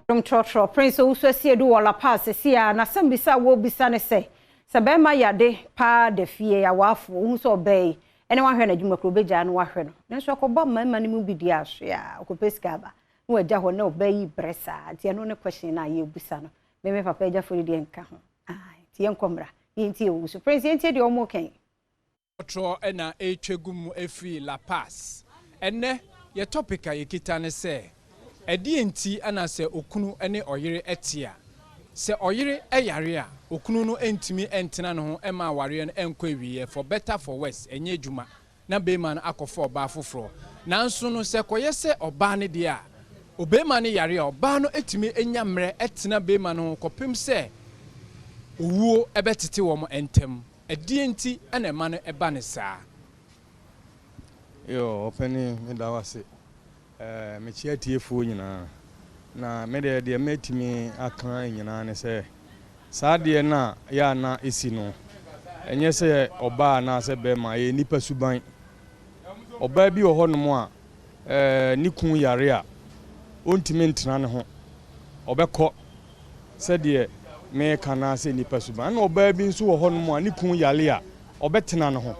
Dom trɔtrɔ Prince Owusu Asiedu wɔ La Paz seesei a n'asɛm bisa a wɔrebisa ne sɛ, sɛ bɛrima yade paa da fie awaafo wohu sɛ ɔbaa yi ɛne wahwɛ n'adwuma kuro bɛgyaa no wahwɛ no, nanso akɔbɔ mmarima no mu bi di ahwe a ɔkɔpɛ sika aba na wagya hɔ na ɔbaa yi brɛ saa. Nti ɛno ne question no a yɛrebusa no. Meme papa agyafo no deɛ nka ho. Nti yɛnkɔ mmra, yɛntie Owusu Prince, yɛntie deɛ ɔmo kɛn. Trɔtrɔ na ɛretwa gu mu afiri La Paz. Ɛnnɛ, yɛ topic a yɛkita ne sɛ, ɛdeɛ nti na sɛ okunu ne ɔyere te a, sɛ ɔyere yare a, okunu no ntumi ntena ne ho ma awareɛ no nkɔ awieɛ, for better for worse, ɛnyɛ adwuma na bɛrima no akɔfa ɔbaa foforɔ. Nanso no, sɛ kɔyɛ sɛ ɔbaa no deɛ a, obɛrima no yare a, ɔbaa no tumi nya mmerɛ tena bɛrima no ho kɔpem sɛ owuo bɛtete wɔn ntam. Ɛdeɛ nti na ɛma no ɛba ne saa? Yo, ɔpɛni, meda wo ase. Mekyia atiefoɔ nyinaa. Na me deɛ, deɛ mɛtumi aka nyinaa ne sɛ, saa adeɛ no a yɛ a na ɛsi no, ɛnyɛ sɛ ɔbaa anaasɛ bɛrima, ɛyɛ nipa suban. Ɔbaa bi wɔ hɔnom a ne kun yare a, ɔntumi ntena ne ho. Ɔbɛkɔ sɛdeɛ meka no sɛ nipa suban. Ɛna ɔbaa bi nso wɔ hɔnom a ne kun yare a, ɔbɛtena ne ho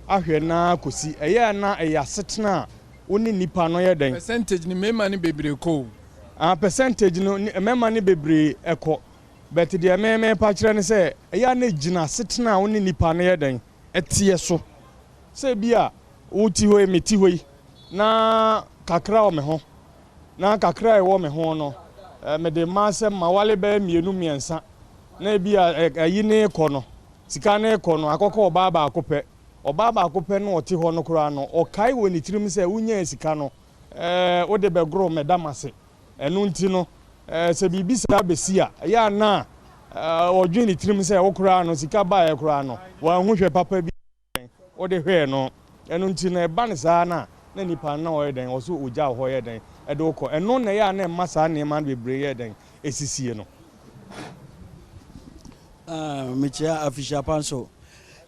ahwɛ naa kɔsi ɛyɛ a na ɛyɛ asetena a wo ne nipa no yɛ dɛn. Percentage ni mmarima no bebree kɔ o. Ah, percentage no mmarima no bebree ɛkɔ, but deɛ me pa kyerɛ ne sɛ ɛyɛ a na gyina asetena a wo ne nipa no yɛ dɛn ɛteɛ so. Sɛ bi a wote hɔ yi, mete hɔ yi, na kakra wɔ me ho, na kakra a ɛwɔ me ho no, mede mmaa sɛ mawale bɛyɛ mmienu mmiɛnsa, na ebi a ɛyi ne kɔ no, sika ne kɔ no akɔkɔ ɔbaa baako pɛ. Ɔbaa baako pɛ no ɔte hɔ no koraa no, ɔkae wɔ ne tirim sɛ wonyaa sika no, wode bɛgoro mɛda m'ase. Ɛno nti no, sɛ biribi saa bɛsi a, ɛyɛ a na ɔdwen ne tirim sɛ wo koraa no, sika baeɛ koraa no, wanhu hwɛ papa bi wode hwɛɛ no. Ɛno nti no, ɛba ne saa na nipa no na ɔyɛ dɛn, ɔso ogya wɔ hɔ yɛ dɛn ɛde wokɔ. Ɛno na ɛyɛ a na ɛma saa nneɛma no bebree yɛ dɛn ɛsisie no. Mekyia afisia pa nso.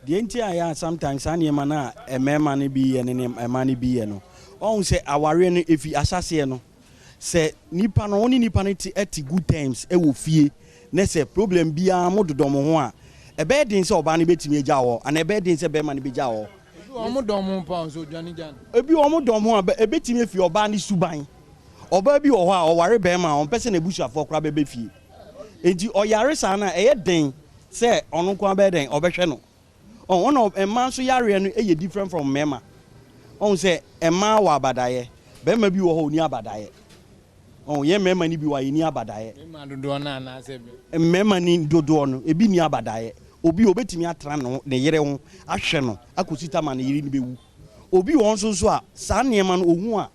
Deɛ nti a yɛ a sometimes saa nneɛma no a mmarima no bi yɛ ne mmaa no bi yɛ no, ɔhu sɛ awareɛ no ɛfi ahyɛseɛ no, sɛ nipa no wo ne nipa no te ɛte good terms ɛwɔ fie, ne sɛ problem biara mo dodɔ mo ho a, ɛbɛyɛ den sɛ ɔbaa no bɛtumi agya wɔ anaa ɛbɛyɛ den sɛ bɛrima no bɛgya wɔ. Ebi wɔn dɔn mo pa nso dwane gya no. Ebi wɔn dɔn ho a, ɛbɛtumi afi ɔbaa ne suban. Ɔbaa bi wɔ hɔ a ɔware bɛrima a ɔmpɛ sɛ n'abusuafoɔ koraa bɛbɛ fie, nti ɔyare saa no a, ɛyɛ den sɛ ɔno nko abɛyɛ den ɔbɛhwɛ no. Ɔno mmaa nso yareɛ no yɛ different from mmarima. Ɔn sɛ mmaa wɔ abadaeɛ, bɛrima bi wɔ hɔ ɔni abadaeɛ. Ɔn yɛn mmarima no bi wɔ a yɛni abadaeɛ. Mmarima dodoɔ no anaasɛ bi? Mmarima ni dodoɔ no ebi ni abadaeɛ. Obi obetumi atena ne yere ho ahwɛ no akɔsi tama ne yere no bɛwu. Obi wɔ nso nso a saa nneɛma no ohu a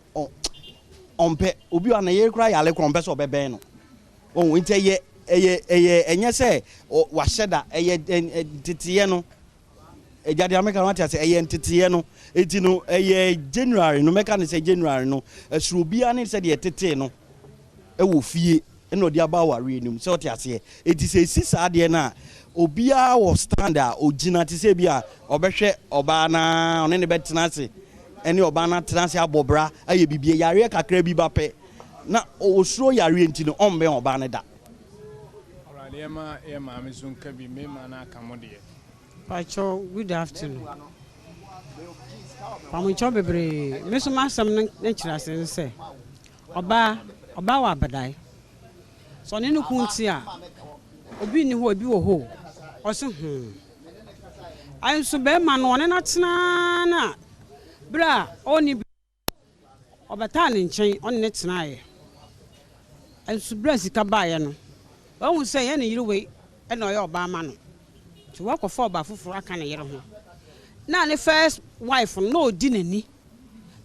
ɔmpɛ. Obi wɔ a ne yere koraa yare koraa ɔmpɛ sɛ ɔbɛbɛn no. Ɔn nti ɛyɛ ɛnyɛ sɛ wahyɛ da, ɛyɛ nteteɛ no. Agya deɛ meka no ate ase, ɛyɛ nteteɛ no. Eti no ɛyɛ January no, mɛka ne sɛ January no ɛsoro obiara ne sɛdeɛ tetee no ɛwɔ fie ɛna ɔde aba awareɛ no mu, sɛ ɔte aseɛ. Eti sɛ esi saa adeɛ no a, obiara wɔ stand a ogyina te sɛ bi a ɔbɛhwɛ ɔbaa naa, ɔne ne bɛtena ase, ɛne ɔbaa no atena ase abɔ bra ayɛ biribi. Yareɛ kakra bi ba pɛ na osuro yareɛ nti no ɔmbɛn ɔbaa no da. Alright, yɛma yɛ maame so nka bi, mmarima no aka mo deɛ. Pacho, good afternoon. Pamonkyɛw bebree. Me nso m'asɛm no ne kyerɛ ase ne sɛ, ɔbaa wɔ abadae. Sɛ ɔne ne kun te a, obi nni hɔ, ebi wɔ hɔ o. Ɔse. Nso bɛrima no ɔne no atena na berɛ a ɔnni bi, ɔbɛtaa ne nkyɛn, ɔne ne tenaeɛ. Nso berɛ a sika baeɛ no, wahu sɛ yɛn ne yere wei ɛna ɔyɛ ɔbaa ma no. Nti wakɔfa ɔbaa foforɔ aka ne yere ho. Na ne first wife no na ɔdi n'ani.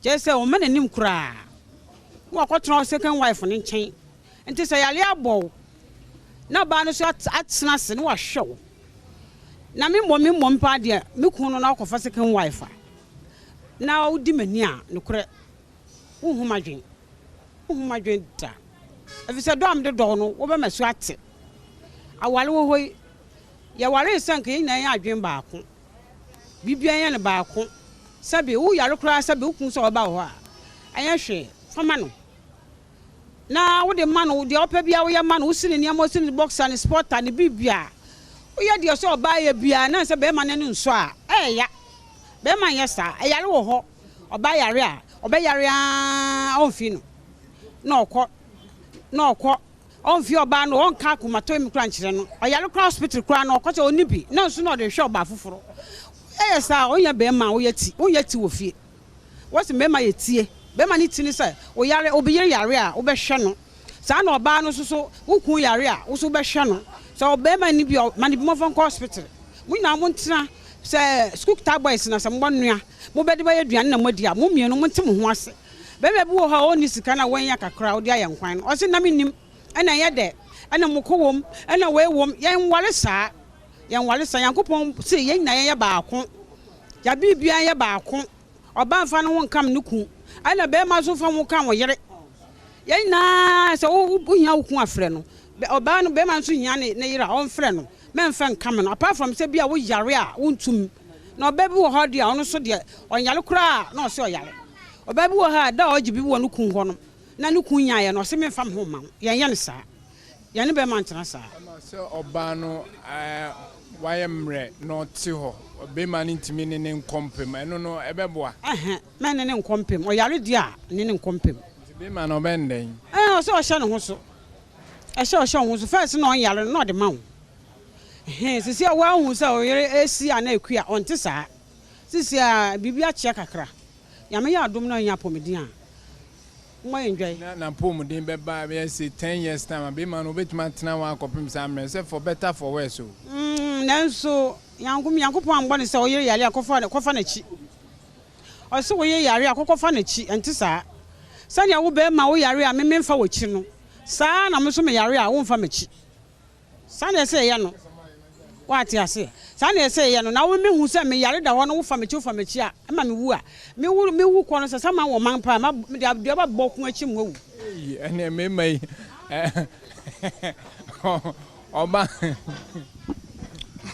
Kyerɛ sɛ ɔmma n'anim koraa. Na wakɔtena second wife no nkyɛn. Nti sɛ yare abɔ wo, na ɔbaa no nso atena ase na wahwɛ wo. Na me mmom paa deɛ, me kunu no na wakɔfa second wife a, na wodi m'ani a, nokorɛ, wonhu m'adwen. Wonhu m'adwen da. Ɛfiri sɛ dɔ a mede dɔ wo no, wobɛma so ate. Aware wɔ hɔ yi, yɛwaree sɛ nka yɛn nyinaa yɛ adwen baako. Biribiara yɛ no baako. Sɛbi woyare koraa, sɛbi wo kunu sɛ ɔba wɔ hɔ a, ɛnyɛ hwee, fa ma no. Na wode ma no, deɛ ɔpɛ biara woyɛ ma no, wosi ne nneɛma, wosi ne boxer, ne sporter, ne biribiara. Woyɛ deɛ ɔsɛ ɔbaa yɛ biara na sɛ bɛrima no ani nsɔ a, ɛyɛ ya. Bɛrima nyɛ saa. Ɛyare wɔ hɔ. Ɔbaa yare a, ɔbɛyare ara ɔmfi no na ɔkɔ na ɔkɔ. Ɔmfi ɔbaa no, ɔnka akomatɔyam koraa nkyerɛ no. Ɔyare koraa hospital koraa no, ɔkɔ sɛ ɔnni bi na nso na ɔde rehwɛ ɔbaa foforɔ. Ɛyɛ saa a, wonyɛ bɛrima a woyɛ ti, wonyɛ ti wɔ fie. Wɔse mmarima yɛ tie. Barima ne ti ne sɛ, wo yare, obi yere yare a, wobɛhwɛ no. Saa na ɔbaa no nso so, wo kunu yare a, wo nso wobɛhwɛ no. Sɛ ɔbarima nni bi a, ma no bi momfa nkɔ hospital. Mo nyinaa montena, sɛ sukuu taa boys na sɛ mobɛnoa, mobɛde bɛyɛ aduane na moadi a, mo mmienu monte mo ho ase. Barima bi wɔ hɔ a ɔnni sika na wanya kakra a ɔde ayɛ nkwan no, ɔse na mennim, ɛna ɛnyɛ dɛ, ɛna moko wom, ɛna wei wom. Yɛnware saa. Yɛnware saa. Nyankopɔn se yɛn nyinaa yɛnyɛ baako. Yɛ biribiara yɛ baako. Ɔbaa mfa ne ho nkam ne kun, ɛna barima nso mfa ho nkam ɔyere. Yɛn nyinaa sɛ wohia wo kun a frɛ no. Ɔbaa no barima nso hia ne ne yere a ɔmfrɛ no. Mɛmfa nkam no. Apart from sɛ bi a woyare a wontum. Na ɔbaa bi wɔ hɔ deɛ ɔno nso deɛ ɔnyare koraa na ɔse ɔyare. Ɔbaa bi wɔ hɔ a da a ɔgye bi wɔ ne kun hɔ no na ne kun nyaeɛ no ɔse memfa me ho mma wo. Yɛnyɛ no saa. Yɛne bɛrima ntena saa. Ɛma sɛ ɔbaa no wayɛ mmerɛ na ɔte hɔ, bɛrima no ntumi ne no nkɔ mpem, ɛno no ɛbɛboa? Ɛhɛ, mɛne no nkɔ mpem. Ɔyare deɛ a, ne no nkɔ mpem. Nti bɛrima no ɔbɛn dɛn? Ɛɛ, ɔsɛ ɔhyɛ ne ho so. Ɛhyɛ ɔhyɛ wo ho so. First na ɔnyare no, na ɔde ma wo. Ɛhɛn, sisi a woahu sɛ wo yere resi anaa ɛkue a, ɔnte saa. Sisi a biribi akyea kakra. Nyame yɛ adom na ɔnya apɔmuden a, Momma yɛndwae. Na n'apɔwmuden bɛba bɛyɛ se ten years time a, bema no obetumi atena hɔ akɔpem saa mmerɛ no, sɛ for better for worse o. Mm, nanso Nyanko Nyankopɔn ammɔ no sɛ ɔyere yare a kɔfa kɔfa n'akyi. Ɔse wo yere yare a kɔkɔfa n'akyi, ɛnte saa. Sɛnea wo barima wo yare a me memfa w'akyi no, saa ara na me nso me yare a womfa m'akyi. Saa na ɛsɛ yɛyɛ no. Woate aseɛ? Saa na ɛsɛ yɛyɛ no. Na wo mehu sɛ me yare da hɔ na wofa m'akyi wofa m'akyi a, ɛma mewu a, me wu me wu kɔ no sɛ saman wɔ man paa, ma mede dua bɛbɔ ko akyi mu awu. Eii ɛneɛ mmarima yi ɔba.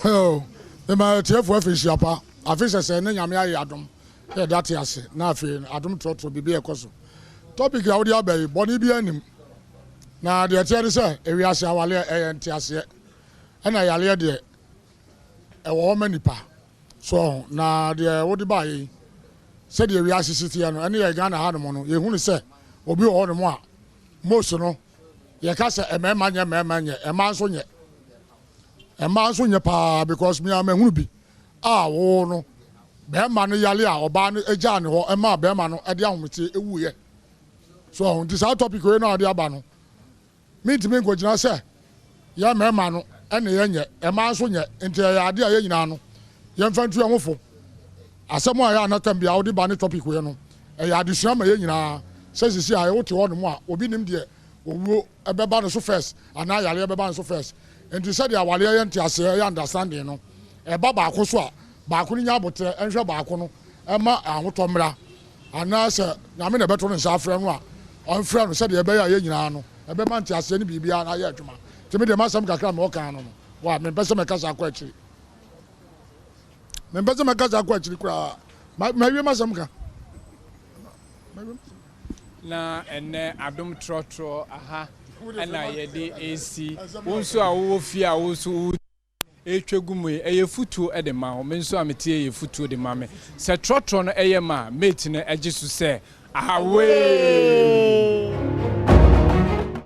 Oh, mema atiefo afinhyia pa. Afe sɛsɛɛ ne Nyame ayɛ adom na yɛda te ase na afei adom trɔtrɔ biribi ɛkɔ so. Topic a wode aba yi, bɔne biara nnim. Na deɛ ɛteɛ ne sɛ, ewiase awaleɛ ɛyɛ nteaseɛ, ɛna yareɛ deɛ ɛwɔ hɔ ma nipa. So ɔho? Na deɛ wode baeɛ yi, sɛdeɛ wiase si teɛ no, ɛne yɛ Ghana hanom no, yɛhunu sɛ obi wɔ hɔnom a, most no, yɛka sɛ mmarima nyɛ, mmarima nyɛ, mmaa nso nyɛ. Mmaa nso nyɛ paa because me ara mahunu bi a wo no, barima no yare a ɔbaa no gyaa ne hɔ maa barima no de ahometeɛ wuiɛ. So ɔho nti saa topic wei no a ɔde aba no, mentumi nkɔgyina sɛ yɛn mmarima no ɛne yɛn nyɛ, mmaa nso nyɛ, nti ɛyɛ adeɛ a yɛn nyinaa no yɛmfa ntu yɛn ho fo. Asɛm a ɛyɛ a na tam biara wode ba ne topic wei no, ɛyɛ adesua ma yɛn nyinaa sɛ sisi a wote hɔ nom a obi nim deɛ owuo ɛbɛba no so first anaa yareɛ bɛba no so first. Nti sɛdeɛ awareɛ yɛ nteaseɛ ɛyɛ understanding no, ɛba baako so a baako no nya aboterɛ ɛnhwɛ baako no ɛma ahotɔ mmra. Anaa sɛ Nyame na ɛbɛto ne nsa afrɛ no a, ɔmfrɛ no sɛdeɛ ɛbɛyɛ a yɛn nyinaa no, ɛbɛma nteaseɛ ne biribiara no ayɛ adwuma. Nti me deɛ m'asɛm kakra a mewɔ kan no no, wa, mempɛ sɛ mɛkasa akɔ akyiri. Mempɛ sɛ mɛkasa akɔ akyiri koraa. Ma, mawie m'asɛm ka. Mawie m'asɛm. Na ɛnnɛ adom trɔtrɔ aha na yɛde resi. Wo nso a wowɔ fie a wo nso wo. Retwa gu mu yi, ɛyɛ futuo de ma wo. Me nso a mete yi, ɛyɛ futuo de ma me. Sɛ trɔtrɔ no yɛ ma a, mate no gye so sɛ, Awee!